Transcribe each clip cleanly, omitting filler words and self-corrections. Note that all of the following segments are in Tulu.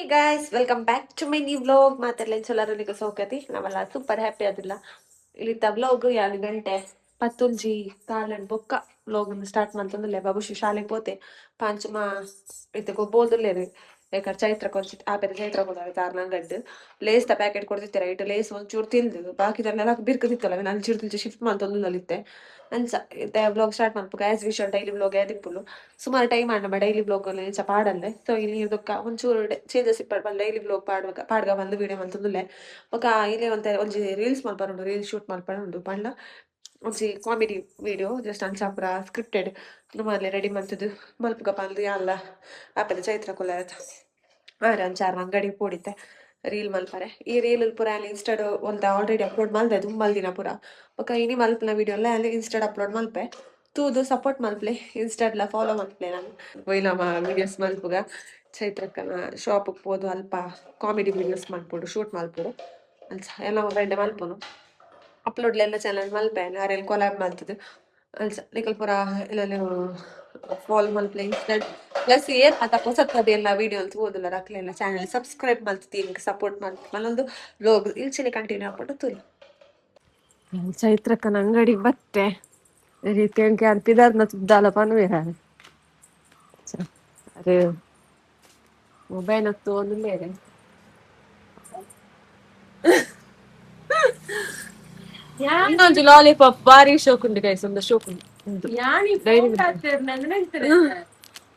Guys, welcome back to my new vlog. ಮಾತೆರ್ಲ ಎಂಚ ಸೌಕತಿ? ನಾವೆಲ್ಲ ಸೂಪರ್ ಹ್ಯಾಪಿ ಆದಿಲ್ಲ. ಇಲ್ಲಿತ್ತ ವ್ಲಾಗ್ ಯಾನ್ ಗಂಟೆ ಪತ್ತೊಂಜಿ ಕಾಲನ್ ಬೊಕ್ಕ ವ್ಲಾಗ್ ಸ್ಟಾರ್ಟ್ ಮಲ್ತೊಂದುಲ್ಲೆ. ಬಾಬುಷಿ ಶಾಲೆಗ್ ಪೋತೆ, ಪಾಂಚುಮ ಇತ್ತೆ ಗೊಬ್ಬೊಂದುಲ್ಲೆರ್. ಏಕರ್ ಚೈತ್ರ ಕೊಂಚ ಆಪೆದ ಚೈತ್ರ ಕೊದಾರೆ ತಾರ್ನ ಅಂಗಡ್ಡ್ ಲೇಸ್ ದ ಪ್ಯಾಕೆಟ್ ಕೊರ್ದಿತ್ತೆರ್. ಐಟ್ ಲೇಸ್ ಒಂಚೂರು ತಿಂದು ಬಾಕಿದನ್ನೆಲ್ಲ ಬಿರ್ಕುದಿತ್ತಲ್ಲ, ಅವೆನ್ ಅಂಚಿರ್ದ್ ಇಂಚ ಶಿಫ್ಟ್ ಮಲ್ತೊಂದುಲ್ಲೆರ್. ಅಂಚ ಇತ್ತೆ ವ್ಲಾಗ್ ಸ್ಟಾರ್ಟ್ ಮಲ್ಪುಗ. ಆಸ್ ಯೂಶುವಲ್ ಡೈಲಿ ವ್ಲಾಗ್ ಆದಿಪ್ಪುಂಡು. ಸುಮಾರು ಟೈಮ್ ಆಂಡ ಡೈಲಿ ವ್ಲಾಗ್ ಇಂಚ ಪಾಡಂದೆ. ಸೊ ಇಲ್ಲಿ ಬೊಕ್ಕ ಒಂಚೂರು ಚೇಂಜಸ್ ಇಪ್ಪಡ್ ಪಂದ್ ಡೈಲಿ ವ್ಲಾಗ್ ಪಾಡುವಾಗ ಪಾಡ್ಗ ಬಂದು ವಿಡಿಯೋ ಮಲ್ತೊಂದುಲ್ಲೆ. ಬೊಕ್ಕ ಇಲ್ಲೇ ಒಂತೆ ಒಂಜಿ ರೀಲ್ಸ್ ಮಲ್ಪರುಂಡು, ರೀಲ್ಸ್ ಶೂಟ್ ಮಲ್ಪರುಂಡು. ಪಂಡ ಒಂಜಿ ಕಾಮಿಡಿ ವಿಡಿಯೋ ಜಸ್ಟ್ ಅಂಚ ಪೂರ ಸ್ಕ್ರಿಪ್ಟೆಡ್ ನಮ್ಮಲ್ಲಿ ರೆಡಿ ಮಲ್ತುದು ಮಲ್ಪುಗ ಪಂದ್. ಯಾನ್ಲ ಆಪೆದ ಚೈತ್ರ ಕುಲ್ಲೆರ್ ಆರ್ ಅಂಚಾರ್ ಅಂಗಡಿ ಪೋಡಿತ್ತೆ ರೀಲ್ ಮಲ್ಪರೆ. ಈ ರೀಲ್ ಪೂರ ಯಾನ್ ಇನ್ಸ್ಟಾಡ್ ಒಂತೆ ಆಲ್ರೆಡಿ ಅಪ್ಲೋಡ್ ಮಲ್ದೆ ದುಂಬಲ್ ದಿನ ಪೂರ. ಬೊಕ್ಕ ಇನಿ ಮಲ್ಪುನ ವಿಡಿಯೋ ಎಲ್ಲ ಯಾನ್ ಇನ್ಸ್ಟಾಡ್ ಅಪ್ಲೋಡ್ ಮಲ್ಪೆ. ತೂದು ಸಪೋರ್ಟ್ ಮಲ್ಪಲೆ, ಇನ್ಸ್ಟಾಡ್ಲ ಫಾಲೋ ಮಲ್ಪಲೆ. ನಾನು ಒಯ್ಲಮ ವೀಡಿಯೋಸ್ ಮಲ್ಪುಗ. ಚೈತ್ರಕ್ಕನ ಶಾಪ್ ಪೋದು ಅಲ್ಪ ಕಾಮಿಡಿ ವೀಡಿಯೋಸ್ ಮಲ್ಪೊಡು, ಶೂಟ್ ಮಲ್ಪೊಡು. ಅಂಚ ಎಲ್ಲ ಮೊಬೈಲ್ ಮಲ್ಪುನು, ಅಪ್ಲೋಡ್ ಎಲ್ಲ ಚಾನಲ್ ಮಲ್ಪೆ. ಆರೆಲ್ ಕೊಲಾಬ್ ಮಲ್ತುದು. ಅಂಚ ನಿಕಲ್ ಪೂರ ಎಲ್ಲ ಫಾಲೋ ಮಲ್ಪಲೆ ಇನ್ಸ್ಟಾಡ್. ಪ್ಲಸ್ ಏರ್ ಮಾತ ಪೊಸತ್ ಎಲ್ಲ ವಿಡಿಯೋ ತೂವೊಂದುಲ್ಲೆರ್ ಅಕ್ಲೆನ ಚಾನಲ್ ಸಬ್ಸ್ಕ್ರೈಬ್ ಮಲ್ತ್ ಎಂಕ್ ಸಪೋರ್ಟ್ ಮಲ್ತ್. ಮಲ್ಲೊಂದು ವ್ಲಾಗ್ ಇಂಚನೆ ಕಂಟಿನ್ಯೂ ಆಪುಂಡು, ತೂಲೆ. ಚೈತ್ರಕ್ಕನ ಅಂಗಡಿಗೆ ಬತ್ತೆ. ರೀತಿ ಎಂಕ್ ಯಾನ್ ಪಿದರ್ನ ದಾಲ ಪನುವೆರ್. ಅರೆ ಮೊಬೈಲ್ ತೂವೊಂದುಲ್ಲೆರ್. ಇನ್ನೊಂಜಿ ಲಾಲಿಪಾಪ್ ಬಾರಿ ಶೋಕುಂಡು ಗೈಸ್, ಒಂದು ಶೋಕುಂಡು. ಡೈರಿ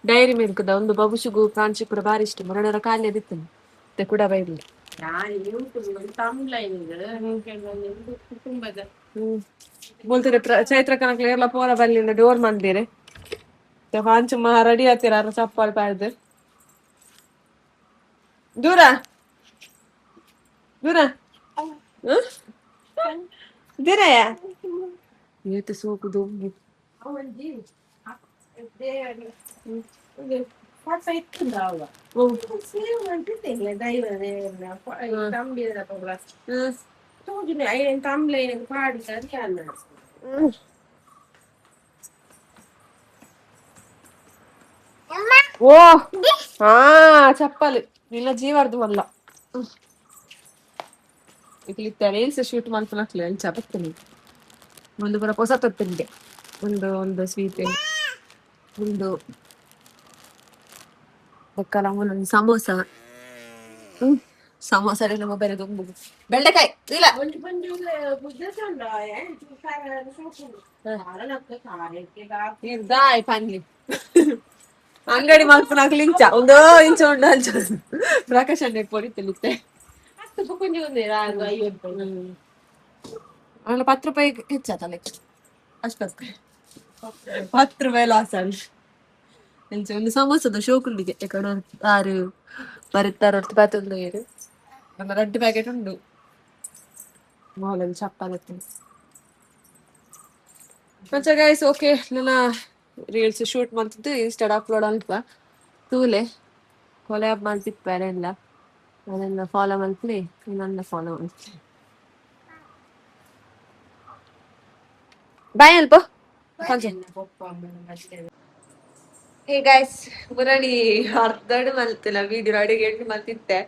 ಡೈರಿ ಮಿಲ್ಕ್ ದ ಒಂದು. ಬಬುಷುಗು ಪ್ರಾಂಶಿ ಕೂಡ ಬಾರಿ ಇಷ್ಟ. ಮೊರಣರ ಖಾಲಿ ಅದಿತ್ತು ಕೂಡ ಬೈಲಿ. ಬೋಲ್ತಾರೆ ಚೈತ್ರ ಕನಕ್ಲೆ ಏರ್ಲ ಪೋರ ಬಲ್ಲಿಂದ ಡೋರ್ ಮಂದಿರೆ. ಪಾಂಚುಮ್ಮ ರೆಡಿ ಆತೀರ ಚಪ್ಪಾಲ್ ಪಾಡ್ದು. ದೂರ ದೂರ ದೂರಯ ಏತ್ ಸೋಕು ದೊಂಬು. ಓ ಹಾ ಚಪ್ಪಲ್ ನಿನ್ನ ಜೀವಾರ್ದು ಮಲ್ಲ. ಇಕ್ಲಿತ್ತ ರೀಲ್ಸ್ ಶೂಟ್ ಮಲ್ಪುನಕ್ಲೆ ಅಂಚ ಬತ್ತನೆ. ಒಂದು ಪೂರ ಪೊಸ ತೊತ್ತುಂಡೆ. ಒಂದು ಒಂದು ಸ್ವೀಟ್ ಒಂದು ಬೊಕ್ಕಲ ಒಂದೊಂದು ಸಮೋಸ. ಸಮೋಸ ನಮ್ಮ ಬೇರೆ ದುಂಬು ಬೆಂಡೆಕಾಯಿ ಇಲ್ಲ. ದಾಯ್ ಪನ್ಲಿ ಅಂಗಡಿ ಮಲ್ಪುನಕ್ಲು ಇಂಚ ಒಂದು ಇಂಚ ಉಂಡು ಅಂಚ. ಪ್ರಕಾಶ್ ಅಣ್ಣೆ ಪೊಡಿತಲಿತ್ತೆ. ಆಂಡ 10 ರೂಪಾಯಿ ಹೆಚ್ಚಾತಲ್ಲ, ಅಷ್ಟು 10 ರೂಪಾಯಿ ಲಾಸ್ ಆಂಡ್. ಇಂಚ ಒಂದು ಸಮೋಸದ ಶೋಕುಂಡಿಗೆ ಎಕಡೆ ಆರು ಬರುತ್ತಾರ ಪತ್ತೊಂದು ಏರು ನಮ್ಮ ರಡ್ಡು ಪ್ಯಾಕೆಟ್ ಉಂಡು. ಮಾಲಲ್ಲಿ ಚಪ್ಪಲ್. ಮಂಚ ಗೈಸ್, ಓಕೆ, ನನ್ನ ರೀಲ್ಸ್ ಶೂಟ್ ಮಲ್ತಿದ್ದು ಇನ್ಸ್ಟಾಡ್ ಅಪ್ಲೋಡ್ ಅಲ್ಪ ತೂಲೆ. ಕೊಲ್ಯಾಬ್ ಮಲ್ತಿಪ್ಪಾರೆ ಎಲ್ಲ. ಅದನ್ನ ಫಾಲೋ ಮಲ್ಪಲಿ, ನನ್ನ ಫಾಲೋ ಮಲ್ಪಲಿ. ಬಾಯ್ ಅಲ್ಪ. ಹೇ ಗೈಸ್, ಮುರಣಿ ಅರ್ಧಡ್ ಮಲ್ತಿಲ್ಲ ವಿಡಿಯೋ, ಅಡಿಗೆ ಎಂಟು ಮಲ್ತಿತ್ತೆ.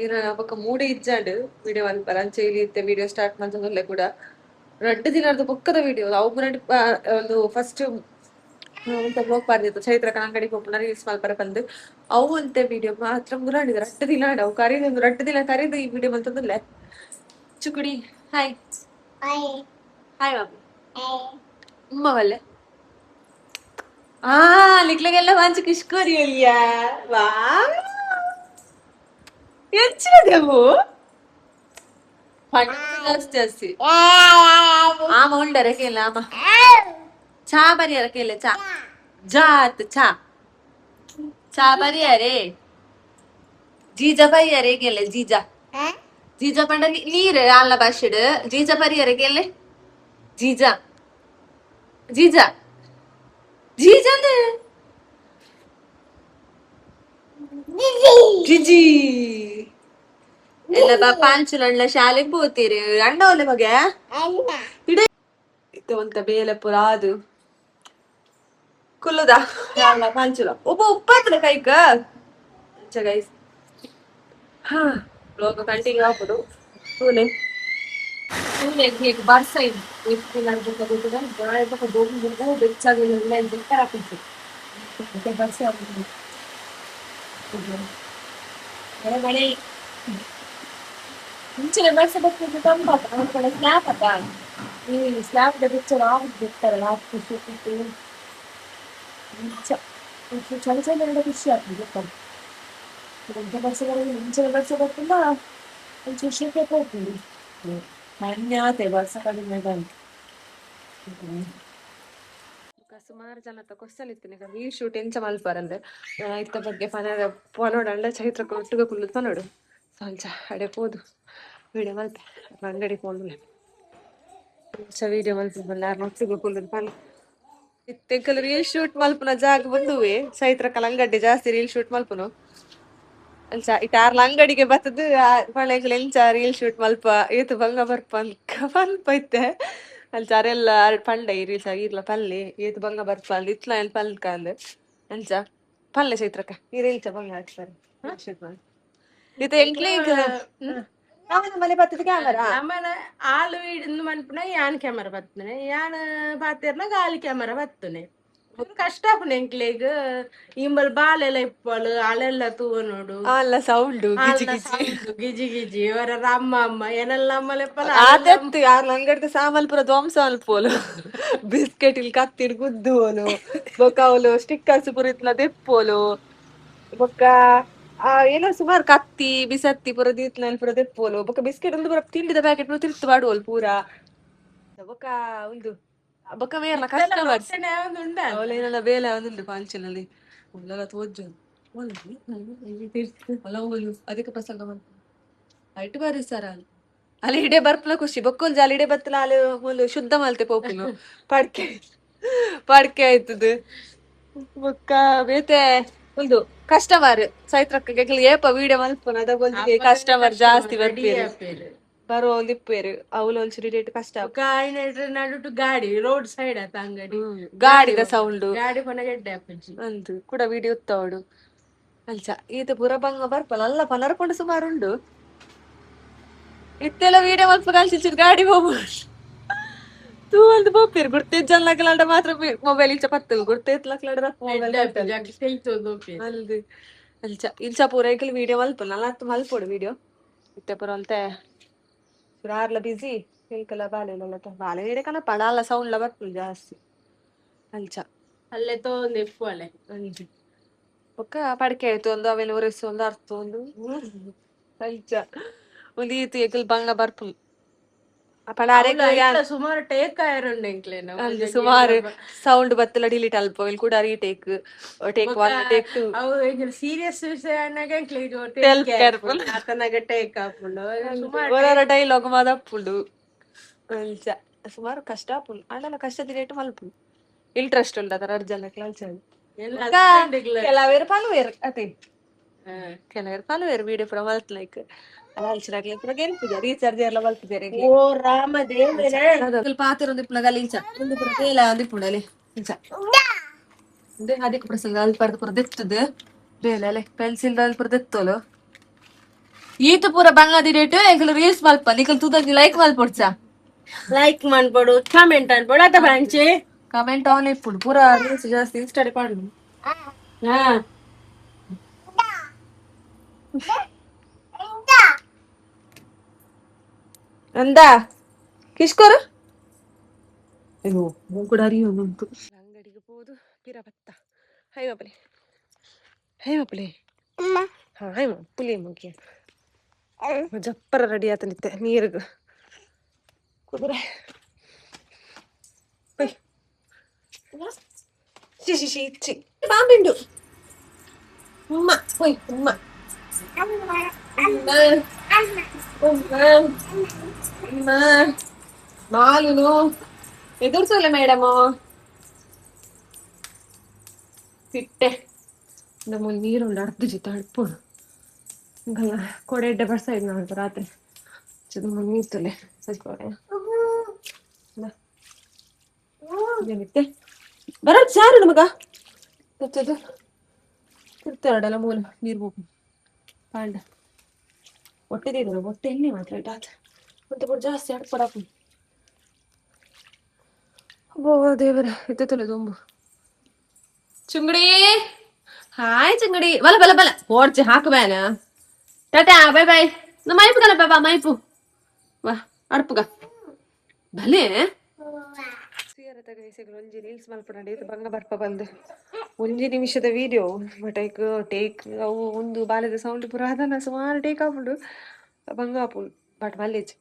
ಇರ ಬೊಕ್ಕ ಮೂಡೆ ಇಜ್ಜಾಂಡ್ ವಿಡಿಯೋ ಮಲ್ಪರ. ಅಂಚ ಇಲ್ಲಿ ಇತ್ತೆ ವಿಡಿಯೋ ಸ್ಟಾರ್ಟ್ ಮಲ್ತೊಂದುಲ್ಲೆ ಕೂಡ. ರಡ್ಡ್ ದಿನರ್ದು ಬೊಕ್ಕದ ವಿಡಿಯೋ ಅವು. ಮುರಣಿ ಒಂದು ಫಸ್ಟ್ ವ್ಲಾಗ್ ಪಾಡ್ದಿತ್ತು, ಚೈತ್ರ ಅಂಗಡಿ ಪೋಪುನ ರೀಲ್ಸ್ ಮಲ್ಪರ ಪಂದ್. ಅವು ಒಂತೆ ವಿಡಿಯೋ ಮಾತ್ರ ಮುರಾಣಿದ ರಡ್ಡ್ ದಿನ ಆಂಡ್. ಅವು ಕರಿದು ಒಂದು ರಡ್ಡ್ ದಿನ ಕರಿದು ಈ ವಿಡಿಯೋ ಮಲ್ತೊಂದುಲ್ಲೆ. ಚುಕುಡಿ ಹಾಯ್ ಹಾಯ್ ಬಾಬು ಉಮ್ಮ ವಲ್ಲೆ. ಆ ನಿಕ್ಲೆಗೆಲ್ಲ ಮಂಚ ಕಿಷ್ಕೋರಿ ಅಲ್ಲಿಯ ವಾ ಎಂಚಿನದೆವು ಜಾಸ್ತಿ ಜಾಸ್ತಿ. ಆಮ ಉಂಡರ ಕೇಳ ಆಮ ಚಾ ಬರಿಯರ ಕೇಳ ಚಾ ಜಾತ್ ಚಾ ಚಾ ಬರಿಯರೆ ಜೀಜ ಬರಿಯರೆ ಕೇಳೆ. ಜೀಜ ಜೀಜ ಪಂಡ ನೀರ್ ಅಲ್ಲ ಭಾಷೆಡ್. ಜೀಜ ಪರಿಯರೆ ಕೇಳೆ. ಜೀಜ ಜೀಜ ಜೀಜ ಜಿಜಿ ಎಲ್ಲ ಬಾ. ಪಾಂಚುಲಂಡ್ಲ ಶಾಲೆಗ್ ಪೋತೀರಿ ಅಣ್ಣ ಒಲ್ಲೆ ಮಗೆ ಇತ್ತೆ ಒಂತ ಬೇಲೆ ಪೂರ ಅದು ಕುಲ್ಲುದ ಯಾವ್ಲ ಪಾಂಚುಲ ಒಬ್ಬ ಉಪ್ಪಾತದ ಕೈಕ. ಗೈಸ್, ಹಾ ವ್ಲಾಗ್ ಕಂಟಿನ್ಯೂ ಆಪುಂಡು ತೂಲೆ ತೂಲೆ ಎಂಕ್ಲೆಗ್ ಬರ್ಸ ಇತ್ತು ಗೊತ್ತುಂಡ ಬೆಚ್ಚಾಗಿ ಬೆಚ್ಚ ಹಾಕಿತ್ತು ಬರ್ಸ ಮಳೆ ಮಳೆ ಮುಂಚೆನೆ ಬರ್ಸ ಬರ್ತದೆ ತಂಪಾತ ನಮ್ಮ ಕಡೆ ಸ್ಲ್ಯಾಪ್ ಅತ್ತ ಈ ಸ್ಲ್ಯಾಪ್ ದ ಬೆಚ್ಚ ಆಗುದು ಬಿಡ್ತಾರಲ್ಲ ಆ ಖುಷಿ ಇತ್ತು ಮುಂಚೆ ಚಳಿ ಚಳಿ ಎಲ್ಲ ಖುಷಿ ಆಗ್ತದೆ ಗೊತ್ತಾ ಮುಂಚೆ ಬರ್ಸ ಬರೋದು ಮುಂಚೆನೆ ಬರ್ಸ ಬರ್ತದ ಒಂಚೂರು ಶೆಕೆ ಪೋಪುಂಡು ಮನ್ಯಾತೆ ಬರ್ಸ ಕಡಿಮೆ ಬಂತು ಸುಮಾರು ಜನ ಕೊස්සಲಿತ್ತು ರೀಲ್ ಶೂಟ್ ಎಂಚ ಮಲ್ಪರಂದೆ ಇತ್ತ ಬಗ್ಗೆ ಪನ ಪನೋಡಂಡ ಚೈತ್ರ ಒಟ್ಟುಗ ಕುಲ್ಲು ಪನೋಡು ಸೊ ಅಂಚ ಅಡೆ ಪೋದು ವಿಡಿಯೋ ಮಲ್ಪೆ ಅಂಗಡಿ ಪೋಂದುಲೆ ಅಂಚ ವಿಡಿಯೋ ಮಲ್ಪು ಯಾರು ಒಟ್ಟುಗ ಕುಲ್ಲು ಪನ ಇತ್ತೆಂಕಲ್ ರೀಲ್ ಶೂಟ್ ಮಲ್ಪುನ ಜಾಗ ಬಂದುವೆ ಚೈತ್ರ ಕಲಂಗಡ್ಡೆ ಜಾಸ್ತಿ ರೀಲ್ ಶೂಟ್ ಮಲ್ಪುನು ಅಂಚ ಇಟಾರ್ಲ ಅಂಗಡಿಗೆ ಬತ್ತದು ಪಣೆಂಕಲ್ ಎಂಚ ರೀಲ್ ಶೂಟ್ ಮಲ್ಪ ಏತು ಬಂಗ ಬರ್ಪ ಪನ್ಪ ಇತ್ತೆ ಅಂಚ ಅರೆಲ್ಲ ಪಂಡ ಈ ರೀಲ್ಸ್ ಇರ್ಲ ಪಲ್ಲೆ ಏತು ಬಂಗ ಬರ್ಪ ಅಂದ್ ಇತ್ಲ ಏನ್ ಪಲ್ಕ ಅಂದ್ ಅಂಚ ಪಲ್ಲೆ ಚೈತ್ರಕ್ಕ ಈ ರೀಲ್ಸ್ ಬಂಗ ಹಾಕ್ತಾರೆ ಶೂಟ್ ಮಾಡಿ ಇತ್ತೆ ಎಂಕ್ಲೆ ನಮ್ಮನೆ ಮನೆ ಬತ್ತದ ಕ್ಯಾಮರಾ ನಮ್ಮನ ಆಳು ಇಡ್ದು ಮನ್ಪುನ ಯಾನ್ ಕ್ಯಾಮರಾ ಬತ್ತುನೆ ಯಾನ್ ಪಾತೆರ್ನ ಗಾಲಿ ಕ್ಯಾಮರಾ ಬತ್ತುನೆ ಕಷ್ಟ ಆಪುಂಡು ಎಂಕ್ಲೆಗ್ ಇಂಬಲ್ ಬಾಲೆಲ್ಲ ಇಪ್ಪಳು ಅಳೆಲ್ಲ ತೂವ ನೋಡು ಅಲ್ಲ ಸೌಂಡ್ ಗಿಜಿ ಆಲ್ನ ಗಿಜಿ ಸೌಂಡ್ ಗಿಜಿ ಗಿಜಿ ಅವರ ಅಮ್ಮ ಅಮ್ಮ ಏನೆಲ್ಲ ಅಮ್ಮಲೆಪ್ಪಲ ಆದತ್ತು ಯಾರ್ ಅಂಗಡಿದ ಸಾಮಾನ್ ಪೂರ ಧ್ವಂಸ ಅನ್ಪೋಲು ಬಿಸ್ಕೆಟ್ ಇಲ್ಲಿ ಕತ್ತಿಡ್ ಗುದ್ದುವೋಲು ಬೊಕ್ಕ ಅವಲು ಸ್ಟಿಕ್ಕರ್ಸ್ ಪೂರ ಇತ್ಲ ದೆಪ್ಪೋಲು ಬೊಕ್ಕ ಆ ಏನೋ ಸುಮಾರು ಕತ್ತಿ ಬಿಸತ್ತಿ ಪೂರ ದೀತ್ಲ ಪೂರ ದೆಪ್ಪೋಲು ಬೊಕ್ಕ ಬಿಸ್ಕೆಟ್ ಒಂದು ಪೂರ ತಿಂಡಿದ ಪ್ಯಾಕೆಟ್ ಪೂರ ತಿರ್ತು ಪಾಡುವೋಲು ಪೂರ ಬೊಕ್ಕ ಉಂದು ಬೊಕ್ಕ ಮೇರ್ನ ಕಸ್ಟಮರ್ಸ್ ಉಂಡ ಅವಳೇನಲ್ಲ ಬೇಲೆ ಒಂದುಂಡು ಪಾಂಚಿನಲ್ಲಿ ಉಲ್ಲಲ ತೋಜು ಅಲ್ಲ ಓಲು ಅದಕ್ಕೆ ಪ್ರಸಂಗ ಬಂತು ಐಟ್ ಬಾರಿ ಸರ್ ಅಲ್ಲಿ ಅಲ್ಲಿ ಇಡೆ ಬರ್ಪಲ ಖುಷಿ ಬೊಕ್ಕೊಲ್ ಜಾಲಿ ಇಡೆ ಬತ್ತಲ ಅಲ್ಲಿ ಮೂಲು ಶುದ್ಧ ಮಲ್ತೆ ಪೋಪುನು ಪಡ್ಕೆ ಪಡ್ಕೆ ಆಯ್ತದ ಬೊಕ್ಕ ಬೇತೆ ಒಂದು ಕಸ್ಟಮರ್ ಚೈತ್ರಕ್ಕ ಏಪ ವಿಡಿಯೋ ಮಲ್ಪುನ ಅದ ಕಸ್ಟಮರ್ ಜಾಸ್ತಿ ರೆಡಿ ಬರ್ಪೇರು ಆಪೇರು ಬರೋ ಒಂದಿಪ್ಪೇರು ಅವಳು ಒಂಚೂರು ರೇಟ್ ಕಷ್ಟ ಬೊಕ್ಕ ನಡುಟು ಗಾಡಿ ರೋಡ್ ಸೈಡ್ ಆತ ಅಂಗಡಿ ಗಾಡಿದ ಸೌಂಡು ಗಾಡಿ ಪನ ಗೆಡ್ಡೆ ಆಪುಜಿ ಅಂದು ಕೂಡ ವಿಡಿಯೋ ಉತ್ತವಡು ಅಂಚ ಈತ ಪೂರ ಬಂಗ ಬರ್ಪಲ್ಲ ಅಲ್ಲ ಪನರ್ಕೊಂಡು ಸುಮಾರು ಉಂಡು ಇತ್ತೆಲ್ಲ ವಿಡಿಯೋ ಮಲ್ಪ ಕಲ್ಸಿಚ್ಚು ಗಾಡಿ ಹೋಗು ತೂ ಒಂದು ಪೋಪೇರು ಗುರ್ತಿಜ್ಜನ್ ಮಾತ್ರ ಮೊಬೈಲ್ ಇಂಚ ಪತ್ತಲು ಗುರ್ತಿತ್ಲಕ್ಲಾಡ ಮೊಬೈಲ್ ಎಡ್ಡೆ ಆಪುಜಿ ಅಕ್ಲು ತೆಲ್ತೊಂದು ಪೋಪೆರ್ ಅಲ್ದು ಅಂಚ ಇಂಚ ಪೂರ ಎಂಕುಲು ವಿಡಿಯೋ ಮಲ್ಪಲ್ಲ ನಲ್ಲ ಅತ್ತು ಮಲ್ಪೊಡು ವಿಡಿಯೋ ಇತ್ತೆ ಪೂರ ಅಲ್ತೆ ಆರ್ಲ ಬಿಸಿ ಎಂಕಲ ಬಾಲೆ ಬಾಲೆ ಇಡೆ ಕನಪ ಅಲ್ಲ ಸೌಂಡ್ಲ ಬರ್ಪುಂಡು ಜಾಸ್ತಿ ಅಂಚ ಅಲ್ಲೇ ತೋಂದು ಇಪ್ಪುವಲೆ ಅಂಚ ಬೊಕ್ಕ ಪಡಿಕೆ ಆಯ್ತು ಒಂದು ಅವೆಲ್ಲ ಒರೆಸು ಒಂದು ಅರ್ಥ ಒಂದು ಅಂಚ ಒಂದು ಈತು ಎಂಕುಲು ಬಂಗ ಬರ್ಪುಂಡು ಪಂಡ ಅರೆಗ್ ಐಟ್ಲ ಸುಮಾರು ಟೇಕ್ ಆಯರುಂಡು ಎಂಕ್ಲೆನ ಅಂದ್ ಸುಮಾರು ಸೌಂಡ್ ಬತ್ತಲ ಡಿಲೀಟ್ ಅಲ್ಪ ಇಲ್ಲಿ ಕೂಡ ರೀಟೇಕ್ ಟೇಕ್ 1 ಟೇಕ್ 2 ಅವು ಎಂಕುಲು ಸೀರಿಯಸ್ ವಿಷಯ ಆನಗ ಎಂಕ್ಲೆಗ್ ಟೆಲ್ ಟೇಕ್ ಕೇರ್ಫುಲ್ ಆತನಾಗ ಟೇಕ್ ಆಪುಂಡು ಸುಮಾರು ಒರೊರ ಡೈಲಾಗ್ ಮಾದಪ್ಪುಂಡು ಅಂಚ ಸುಮಾರು ಕಷ್ಟ ಆಪುಂಡು ಆಂಡಲ ಕಷ್ಟ ದಿನೇಟು ಮಲ್ಪುಂಡು ಇಂಟ್ರೆಸ್ಟ್ ಉಂಡು ಅದರ ಅರ್ಜನಕ್ಲ ಅಂಚ ಎಲ್ಲ ಬೊಕ್ಕ ಹಸ್ಬೆಂಡ್ಗ್ಲ ಕೆಲವೆರ್ ಪಲುವೆರ್ ಅತೆ ಕೆಲವೆರ್ ಪಲುವೆರ್ ವಿಡಿಯೋ ಪೂರ ಮಲ್ತ್ ಲೈಕ್ ಅಲ್ಚಿನಾಕ್ಲೆ ಪೂರ ಗೆಲ್ಪುಜ ರೀಚಾರ್ಜ್ ಎಲ್ಲ ಮಲ್ಪುಜೆರ್ ಓ ರಾಮ ದೇವರೇ ಪಾತೆರೊಂದು ಇಪ್ಪುನಗ ಅಲ್ಲಿ ಇಂಚ ಉಂದು ಪೂರ ಬೇಲೆ ಆವೊಂದು ಇಪ್ಪುಂಡು ಅಲ್ಲಿ ಇಂಚ ಉಂದು ಅದಕ್ಕೆ ಪ್ರಸಂಗ ಅಲ್ಪ ಪೂರ ದೆತ್ತುದು ಬೇಲೆ ಅಲೆ ಪೆನ್ಸಿಲ್ ಅಲ್ಪ ಪೂರ ದೆತ್ತೋಲು ಈತ ಪೂರ ಬಂಗಾದಿ ರೇಟ್ ಎಂಕುಲು ರೀಲ್ಸ್ ಮಲ್ಪ ನಿಕಲ್ ತೂದಂಜಿ ಲೈಕ್ ಮಲ್ಪೊಡ್ಚ ಲೈಕ್ ಮನ್ಪೊಡು ಕಾಮೆಂಟ್ ಅನ್ಪೊಡು ಅತ ಬಾಂಚೆ ಕಮೆಂಟ್ ಆನ್ ಇಪ್ಪುಂಡು ಪೂರ ರೀಲ್ಸ್ ಜಾಸ್ತಿ ಇನ್ಸ್ಟಾಡೆ ಪಾಡು ಹಾ ಅಂದ ಕಿಷ್ಕೋರು ಅಯ್ಯೋ ಮೂಗುಡ ಅರಿಯುಂಟು ಅಂಗಡಿಗೆ ಪೋದು ಪಿರ ಬತ್ತ ಹೈ ಮಾಪಲೆ ಹೈ ಮಾಪಲೆ ಹಾ ಹೈ ಮಾ ಪುಲಿ ಮುಗಿಯ ಜಪ್ಪರ ರೆಡಿ ಆತನಿತ್ತೆ ನೀರಿಗೆ ಕುದುರೆ ಹೊಯ್. She she she Chi ಪಾಂಬಿಂಡು ಉಮ್ಮ ಹೊಯ್ ಉಮ್ಮ ಉಮ್ಮ ಉಮ್ಮ ಉಮ್ಮ ಮಾಲುನು ಎದುರ್ಸಲ್ಲ ಮೇಡಮ್ ತಿಟ್ಟೆ ನಮ್ಮ ನೀರುಂಡು ಅರ್ಧ ಜಿತ್ತ ಅಡ್ಪುಂಡು ಇಂಕಲ್ಲ ಕೊಡೆ ಎಡ್ಡೆ ಬರ್ಸ ಇದ್ ನಾನು ರಾತ್ರಿ ಚದು ನೀರು ತುಲೆ ಸಜ್ಕೋಡೆ ಏನಿತ್ತೆ ಬರೋದು ಸಾರು ನಮಗ ತಿರ್ತದು ತಿರ್ತಾರಡಲ್ಲ ಮೂಲ ನೀರು ಹೋಗು ಪಾಂಡ ಒಟ್ಟೆ ದೀದರು ಒಟ್ಟೆ ಎಣ್ಣೆ ಮಾತ್ರ ಇಟ್ಟಾತ ಮತ್ತೆ ಪೂರ ಜಾಸ್ತಿ ಅಡ್ಪಡಾಪು. ಅಬ್ಬೋ ದೇವರ, ಇತ್ತೆ ತುಲೆ ತುಂಬು. ಚುಂಗಡಿ, ಹಾಯ್ ಚುಂಗಡಿ. ಬಲ ಬಲ ಬಲ ಓಡ್ಚಿ ಹಾಕು ಬೇನ. Tata, bye bye. ನಮ್ಮ ಮೈಪುಗಲ್ಲ ಬಾಬಾ, ಮೈಪು ವಾ ಅಡ್ಪುಗ ಭಲೆ. ಒಂಜಿ ರೀಲ್ಸ್ ಮಲ್ಪುಂಡ ಬಂಗ ಬರ್ಪ ಬಂದು ಒಂಜಿ ನಿಮಿಷದ ವಿಡಿಯೋ. ಬಟ್ ಐಕ್ ಟೇಕ್ ಅವು ಒಂದು ಬಾಲೆದ ಸೌಂಡ್ ಪೂರ ಅದನ್ನ ಸುಮಾರು ಟೇಕ್ ಆಪುಂಡು, ಬಂಗ ಆಪುಂಡು. ಬಟ್ ಮಲ್ಲೇಜ್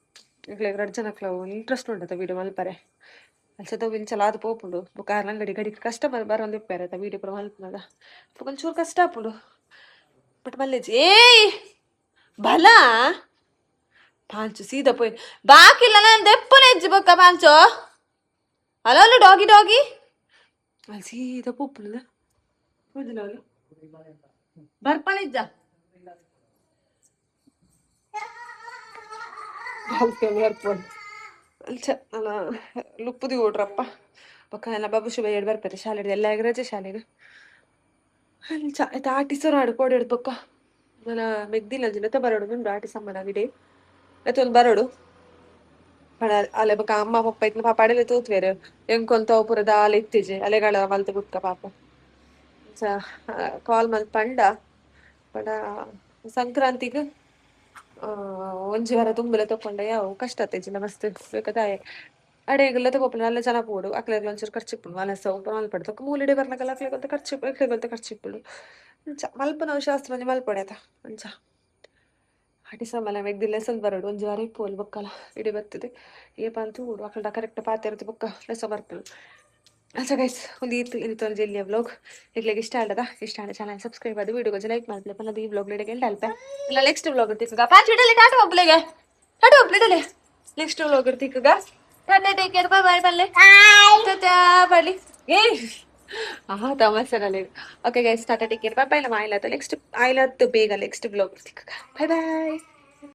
ಎಂಕ್ಲೆಗ್ ರಡ್ಡ್ ಜನಕ್ಲ ಇಂಟ್ರೆಸ್ಟ್ ಉಂಡತ ವಿಡಿಯೋ ಮಲ್ಪರೆ. ಅಲ್ಚದ ಇಂಚಲ ಆದ್ ಪೋಪುಂಡು. ಬೊಕ ಅಂಗಡಿ ಗಡಿಕ್ ಕಸ್ಟಮರ್ ಬರೊಂದು ಇಪ್ಪೆರ್ ಅತ ವಿಡಿಯೋ ಪೂರ ಮಲ್ಪುನಗ. ಬೊಕ ಒಂಚೂರು ಕಷ್ಟ ಆಪುಂಡು, ಬಟ್ ಮಲ್ಲೇಜ್. ಏಯ್ ಬಲ ಪಾಂಚು ಸೀದಾ ಪೋಯ್ ಬಾಕಿಲ್ಲ. ನಾನು ದೆಪ್ಪುನ ಹೆಜ್ಜೆ ಬೊಕ್ಕ Panchu. Hello hello, doggy doggy. ಅಲ್ಲಿ ಸೀದಾ ಪೋಪುಂಡು. ಹೌದಿಲ್ಲ? ಬರ್ಪನಿಜ್ಜ. ಬರ್ಪೋದು ಅಂಚ ಅಲ್ಲ ಲುಪ್ಪುದಿ ಓಡ್ರಪ್ಪ. ಬೊಕ್ಕ ಎಲ್ಲ ಬಾಬು ಶುಭ ಏಡ್ ಬರ್ಪೆರ್ ಶಾಲೆಡ್. ಎಲ್ಲ ರಜೆ ಶಾಲೆಗ್. ಅಂಚ ಆಯ್ತು. ಆಟಿ ಸೊರ ಆಡು ಕೋಡೆಡ್ ಬೊಕ್ಕ ನನ ಮೆಗ್ದಿಲ್ಲ ಜಿನತ ಬರೋಡು ಉಂಡು. ಆಟಿ ಸಮ್ಮನ ಇಡೀ ಒಂದು ಬರೋಡು ಪಣ ಅಲೆ. ಬೊಕ್ಕ ಅಮ್ಮ ಪಪ್ಪ ಇತ್ನ ಪಾಪ ಅಡೆಲೆ ತೂತ್ವೆರ್. ಎಂಕೊಂತ ಪೂರ ದಾಲ ಇತ್ತಿಜೆ ಅಲೆಗಳ ಮಲ್ತ್ ಬುಕ್ಕ ಪಾಪ. ಅಂಚ ಕಾಲ್ ಮಲ್ತ್ ಪಂಡ ಪಂಡ ಸಂಕ್ರಾಂತಿಗ್ ಒಂಜಿ ವಾರ ದುಂಬುಲ ತಕೊಂಡ ಯಾವು. ಕಷ್ಟ ಆತೇಜಿನ ಮಸ್ತ್ ಬೇಕಾದಾಯೆ ಅಡೆಗೆಲ್ಲ ತಗೋಪುನ ನಲ್ಲ ಜನ ಪೋಡು. ಅಕ್ಲೆಗ್ ಒಂಚೂರು ಖರ್ಚು ಇಪ್ಪುಂಡು. ವನಸ ಮಲ್ಪಡು ತಕ್ಕ ಮೂಲಿಡೆ ಬರ್ನಗಲ ಅಕ್ಲೆಗ್ ಒಂತೆ ಖರ್ಚು, ಅಕ್ಲೆಗ್ ಒಂತೆ ಖರ್ಚು ಇಪ್ಪುಂಡು. ಅಂಚ ಮಲ್ಪುನವು ಶಾಸ್ತ್ರ ಒಂಜಿ ಮಲ್ಪೊಡೆ ಆತ. ಅಂಚ ಆಟಿ ಸಮ್ಮನ ಮೆಗ್ದಿ ಲೆಸೊಂದು ಬರೋಡು. ಒಂಜಿ ವಾರ ಇಪ್ಪುವಲ್ ಬೊಕ್ಕಲ ಇಡೆ ಬರ್ತದೆ ಏಪ ಅಂತ ತೂಡು. ಅಕಲ್ಡ ಕರೆಕ್ಟ್ ಪಾತೆರ್ದು ಬೊಕ್ಕ ಲೆಸ ಬರ್ಪುಂಡು. ಅಂಚ ಗೈಸ್, ಒಂದು ಈತ್ ಇನಿತ ಒಂಜಿ ಎಲ್ಯ ವ್ಲಾಗ್. ನಿಕ್ಲೆಗ್ ಇಷ್ಟ ಆಂಡದ, ಇಷ್ಟ ಆಂಡ ಚಾನಲ್ ಸಬ್ಸ್ಕ್ರೈಬ್ ಅದು ವಿಡಿಯೋ ಲೈಕ್ ಮಲ್ಪಲೆ ಪನ್ನ. ಈ ವ್ಲಾಗ್ ಲೇಡಿಗೆ ಅಲ್ಪೆ ಇಲ್ಲ. ನೆಕ್ಸ್ಟ್ ವ್ಲಾಗ್ ತಿಕ್ಕುಗ. ಪಾಂಚ್ ಇಡಲಿ, ಟಾಟಾ ಒಬ್ಲೆಗೆ, ಟಾಟಾ ಒಬ್ಲೆ ಇಡಲಿ. ನೆಕ್ಸ್ಟ್ ವ್ಲಾಗ್ ತಿಕ್ಕುಗ. Tata, take care, bye bye ಬಲ್ಲೆ, ಟಾಟಾ ಬಲ್ಲಿ. ಏ ಆ ತಮಾಸೆನಲ್ಲಿ. Okay guys, tata, take care, bye bye. ನಮ್ಮ ಆಯ್ಲಾತ ನೆಕ್ಸ್ಟ್ ಆಯ್ಲಾತ್ ಬೇಗ ನೆಕ್ಸ್ಟ್ ವ್ಲಾಗ್ ತಿಕ್ಕುಗ. Bye bye.